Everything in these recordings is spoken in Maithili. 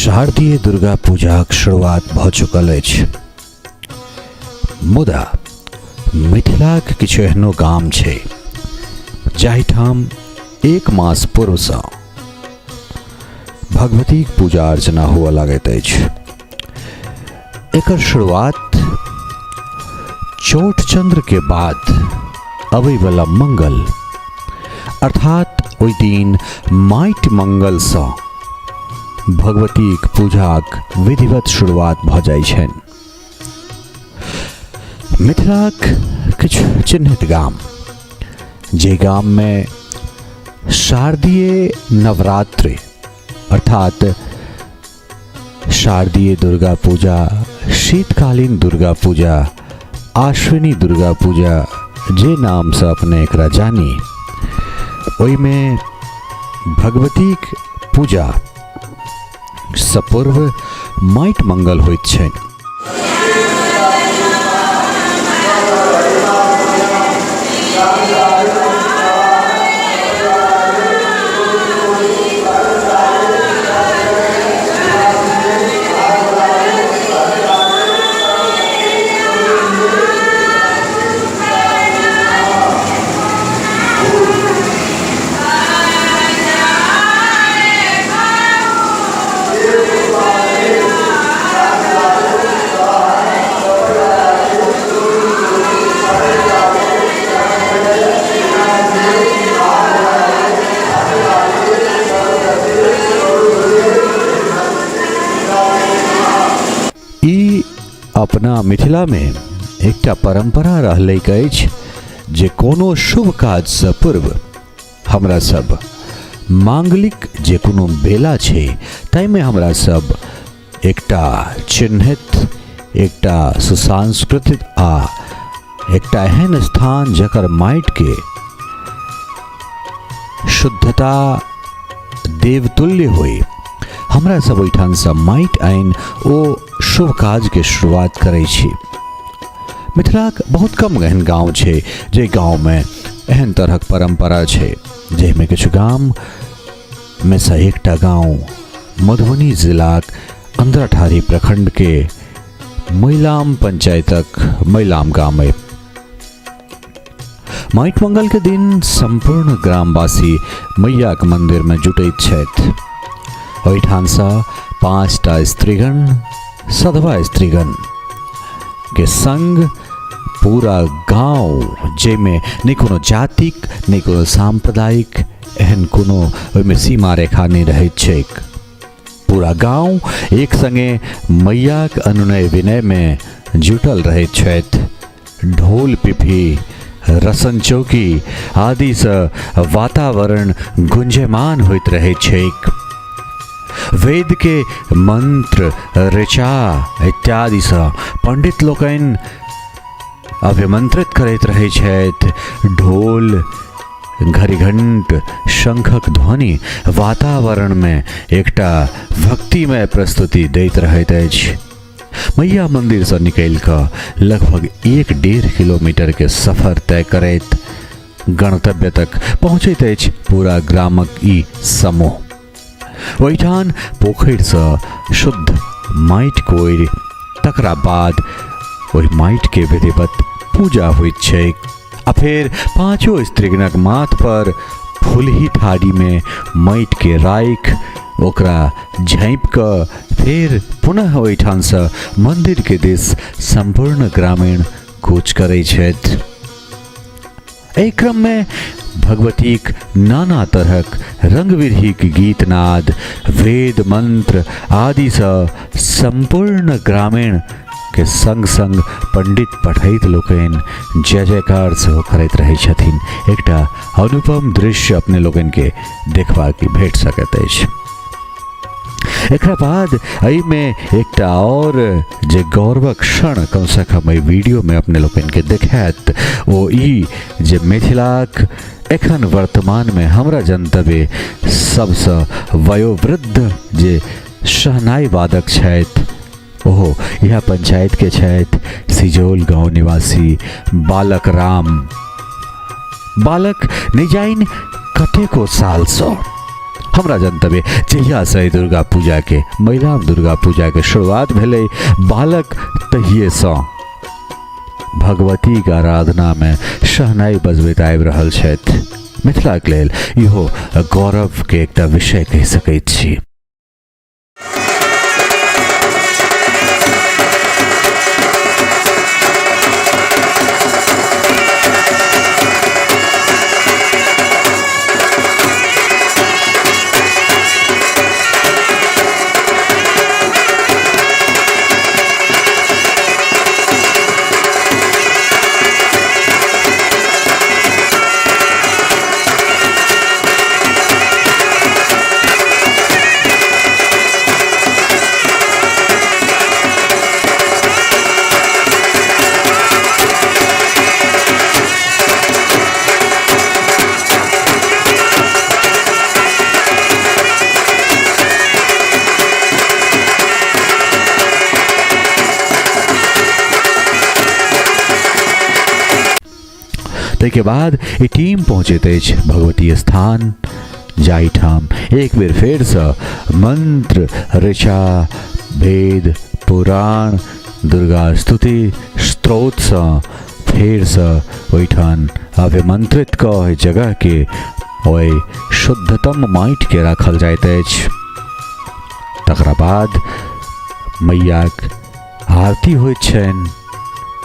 शारदीय दुर्गा पूजाक शुरुआत भऽ चुकल अछि, मुदा मिथिलाक किछु एहनो गाम छै जाहिठाम एक मास पूर्वसँ भगवतीक पूजा अर्चना हुअ लागैत अछि। एकर शुरुआत चौठचंद्र के बाद अबैवला मंगल अर्थात ओहि दिन माटि मंगलसँ भगवतीक पूजाक विधिवत शुरुआत भऽ जाइ छनि। मिथिलाक किछु चिन्हित गाम जे गाममे शारदीय नवरात्रि अर्थात शारदीय दुर्गा पूजा, शीतकालीन दुर्गा पूजा, आश्विनी दुर्गा पूजा, जे नामसँ अपने एकरा जानी, ओहिमे भगवतीक पूजा सँ पूर्व माटि मंगल होइत छनि। ई अपना मिथिलामे एकटा परम्परा रहलैक अछि जे कोनो शुभ काजसँ पूर्व हमरा सब मांगलिक जे कोनो बेला छै ताहिमे हमरा सब एकटा चिन्हित, एकटा सुसंस्कृत आ एकटा एहन स्थान जकर माटिके शुद्धता देवतुल्य होय, हमरा सब ओहिठामसँ माटि आनि ओ शुभ काजके शुरुआत करै छी। मिथिलाक बहुत कम एहन गाँव छै जाहि गाँवमे एहन तरहक परम्परा छै, जाहिमे किछु गाममे सँ एकटा गाँव मधुबनी जिलाक अंधराठाढ़ी प्रखंडके मैलाम पंचायतक मैलाम गाम अइ। माटि मंगल के दिन संपूर्ण ग्रामवासी मैयाक मंदिर में जुटैत छथि। ओहिठामसँ 5टा स्त्रीगण, सधवा स्त्रीगण के संग पूरा गांव, जाहिमे नहि कोनो जातिक नहि कोनो सांप्रदायिक एहन कोनो ओहिमे सीमा रेखा नहि रहैत छैक, पूरा गांव एक संगे मैयाक अनुनय विनय में जुटल रहैत छथि। ढोल पिपही, रसन चौकी आदिसँ वातावरण गुंजयमान होइत रहैत छैक। वेद के मंत्र, ऋचा इत्यादिसँ पंडित लोकनि अभिमंत्रित करैत रहैत छथि। ढोल, घड़ीघंट, शंखक ध्वनि वातावरणमे एकटा भक्तिमय प्रस्तुति दैत रहैत अछि। मैया मंदिरसँ निकलि कऽ लगभग 1-1.5 किलोमीटरके सफर तय करैत गणतव्य तक पहुँचैत अछि पूरा ग्रामक ई समूह। ओहिठाम पोखरिसँ शुद्ध माटि कोरि तकरा बाद ओहि माटिके विधिवत पूजा होइत छैक आ फेर पाँचो स्त्रीगणक माथ पर फुलही थारीमे माटिके राखि ओकरा झाँपि कऽ फेर पुनः ओहिठामसँ मन्दिरके दिस सम्पूर्ण ग्रामीण कूच करै छथि। एहि क्रममे भगवतीक नाना तरहक रंगविरहीक गीतनाद, वेद मंत्र आदिसँ सम्पूर्ण ग्रामीण के संग संग पंडित पढ़ैत लोकनि जय जयकार सेहो करैत रहै छथिन। एकटा अनुपम दृश्य अपने लोकनि के देखबाक भेट सकैत अछि। एकरा बाद एहिमे एकटा आओर जे गौरवक क्षण कमसँ कम एहि वीडियोमे अपने लोकनिके देखायत ओ ई जे मिथिलाक एखन वर्तमानमे हमरा जनतबे सबसँ वयोवृद्ध जे शहनाई वादक छथि ओहो इएह पंचायतके छथि, सिजौल गाँव निवासी बालक राम। बालक नहि जानि कतेको सालसँ हमरा जनतबे जहियासँ एहि दुर्गा पूजाके, महिलाम दुर्गा पूजाके शुरुआत भेलै, बालक तहिएसँ भगवतीके आराधनामे शहनाई बजबैत आबि रहल छथि। मिथिलाके लेल इहो गौरवके एकटा विषय कहि सकैत छी। ताहिके बाद ई टीम पहुँचैत अछि भगवती स्थान, जाहिठाम एक बेर फेरसँ मंत्र, ऋचा, वेद, पुराण, दुर्गा स्तुति स्त्रोतसँ फेरसँ ओहिठाम अभिमंत्रित कऽ ओहि जगहके ओहि शुद्धतम माटिके राखल जाइत अछि। तकरा बाद मैयाक आरती होइत छनि,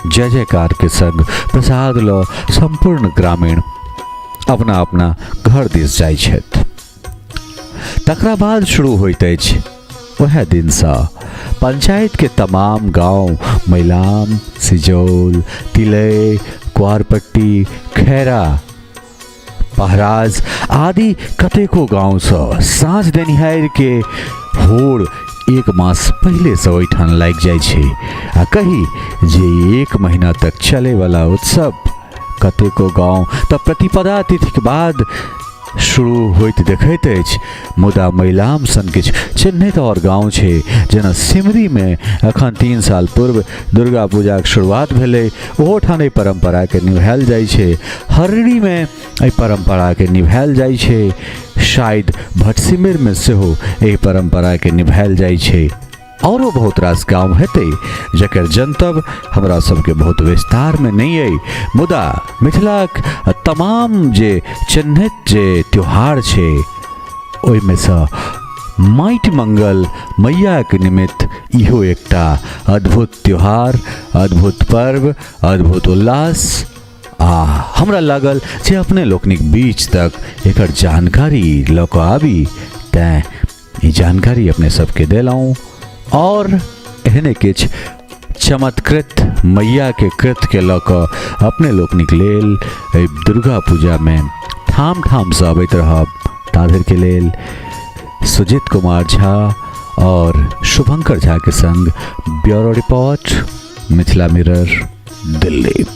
जय जयकार के संग प्रसाद लऽ सम्पूर्ण ग्रामीण अपना अपना घर दिस जाइ छथि। तकरा बाद शुरू होइत अछि वएह दिनसँ पंचायत के तमाम गांव मैलाम, सिजौल, तिलई, कुआरपट्टी, खैरा, पहराज आदि कतेको गाँवसँ साँझ देनिहार के होड़ एक मास पहिलेसँ ओहिठाम लागि जाइ छै आ कही जे एक महीना तक चलैवला उत्सव कतेको गाँव तऽ प्रतिपदा तिथिके बाद शुरू होइत देखैत अछि, मुदा मैलाम सन किछु चिन्हित आओर गाँव छै, जेना सिमरीमे एखन 3 साल पूर्व दुर्गा पूजाके शुरुआत भेलै, ओहो ठाम एहि परम्पराके निभायल जाइ छै। हरड़ीमे एहि परम्पराके निभायल जाइ छै, शायद भटसिमैरमे सेहो एहि परम्पराके निभायल जाइ छै। औरो बहुत रास गाँव हेतै जकर जनतब हमरा सबके बहुत विस्तारमे नहि अइ, मुदा मिथिलाक तमाम जे चिन्हित जे त्योहार छै ओहिमेसँ माटि मंगल मैयाके निमित्त इहो एकटा अद्भुत त्योहार, अद्भुत पर्व, अद्भुत उल्लास आ हमरा लागल जे अपने लोकनिक बीच तक एकर जानकारी लऽ कऽ आबी, तैँ ई जानकारी अपने सबके देलहुँ। और एहने किछु चमत्कृत मैयाके कृतके लऽ कऽ अपने लोकनिक लेल एहि दुर्गा पूजामे ठाम ठामसँ अबैत रहब। ताधरिके लेल सुजीत कुमार झा और शुभंकर झा के संग bureau report, Mithila mirror, Delhi.